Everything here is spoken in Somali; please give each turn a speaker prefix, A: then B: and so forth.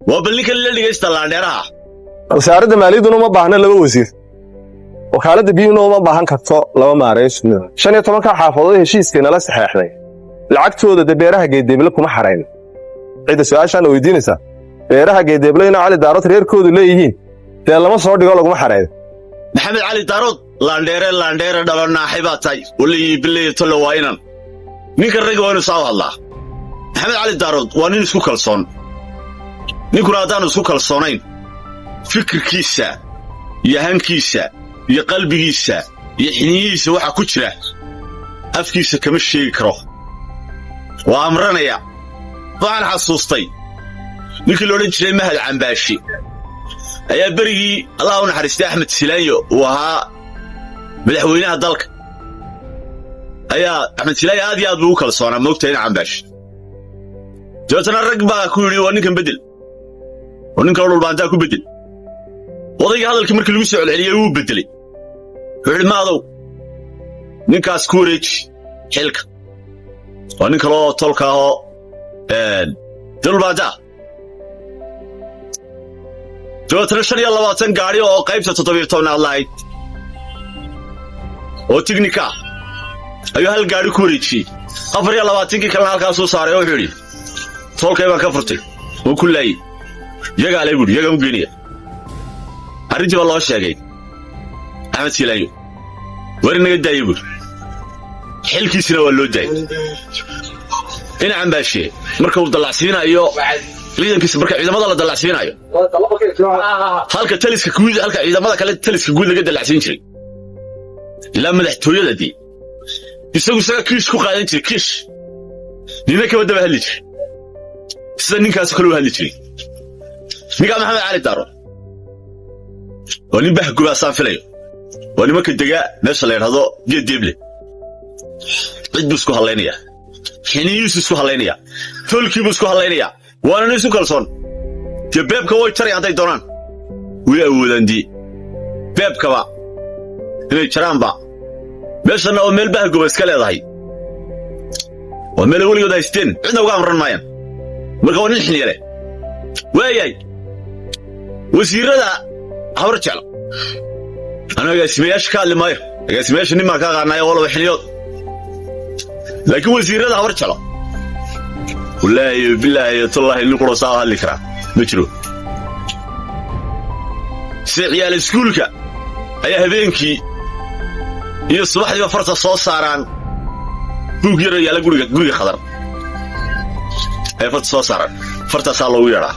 A: Waa bal ninkan la dhegaysta laandheeraha.
B: Wasaaradda maaliyadduna uma baahna laba wasiir, wakaaladda biyuhuna uma baahan karto laba maareeyo. 15-ka xaafadood heshiiskay nala saxeexday, lacagtooda de beeraha Geedeeble kuma xarayn. Cidda su-aashaana weydiinaysaa, beeraha Geedeeble ina Cali Daarood reerkoodu leeyihiin dee lama soo dhigo, laguma xareeyo.
A: Maxamed Cali Daarood, laandheere laandheere dhalo naaxay baa tahay. Walayi bilayi tolle, waa inan ninka ragga waa inu saa u hadlaa. Maxamed Cali Daarood waa nin isku kalsoon. Ninkuna haddaanu isku kalsoonayn, fikirkiisa iyo hankiisa iyo qalbigiisa iyo xiniyihiisa waxa ku jira afkiisa kama sheegi karo, waa amranaya. Waxaan xasuustay ninkii la odhan jiray Mahad Cambaashi ayaa berigii, Allah u naxariistay, Axmed Silaanyo uu ahaa madaxweynaha dalka, ayaa Axmed Silaanyo aad iyo aad buu u kalsoonaa, moogtahay ina Cambaashi. Dabeetana rag baa ku yidhi, "Waa ninkan beddel oo nin kaloo Dhulbaantaa ku beddel." Odayga hadalkii markii lagu soo celceliyey wuu beddelay. Wuxuu yidhi, "Maadow, ninkaas ku wareeji xilka, waa nin kaloo tolka ahoo Dhulbaantaa." Dabeetana 25 gaadhi oo qaybta 17aad lahayd oo tignika ah ayuu hal gaadhi ku wareejiyey. 24-kii kalena halkaasuu saaray oo wuxuu yidhi, "Tolkay baan ka furtay oo ku laayey, yagaa le," buuhi, "yagaan u geenaya." Arrintii baa loo sheegay Axmed Siilaanyo. "War inaga daaya," buuri. Xilkiisina waa loo daayay. Ina Cambaashe marka uu dallacsiinayo ciidankiisa, marka ciidamada la dallacsiinayo, halka taliska guud, halka ciidamada kale taliska guud laga dallacsiin jiray ilaa madaxtooyada dii, isagu isaga kiish ku qaadan jiray. Kiish nina kama daba hadli jiray sida ninkaas kale u hadli jiray. Ninkaa Maxamed Cali Daaro waa nin bahgubaasaan filayo, waa nimanka degaa meesha la yidhahdo Geed Deeble. Cid buu isku hadlaynayaa, xiniyihiisu isku hadlaynayaa, tolkiibuu isku hadlaynayaa, waana nin isu kalsoon. Dee beebka way jaray hadday doonaan, way awoodaan dii beebkaba inay jaraanba. Meeshanna oo meel bahguba iska leedahay, waa meelay weligood haysteen, cidna uga amran maayaan. Marka waa nin xiniya leh. Waayahay, wasiirada Habar Jeclo, anu agaasimayaasha ka hadli maayo, agaasimayaasha nin baan ka aqaanaya oo laba xiniyood, laakiin wasiirada Habar Jeclo, wallaahi bilaahi tallaahi, nin qura saa hadli karaa ma jiro. Sida ciyaal iskuulka ayaa habeenkii iyo subaxdiiba farta soo saaraan. Buug yaroo yaalla guriga Khadar ayay farta soo saaraan, fartaasaa loogu yeedhaa.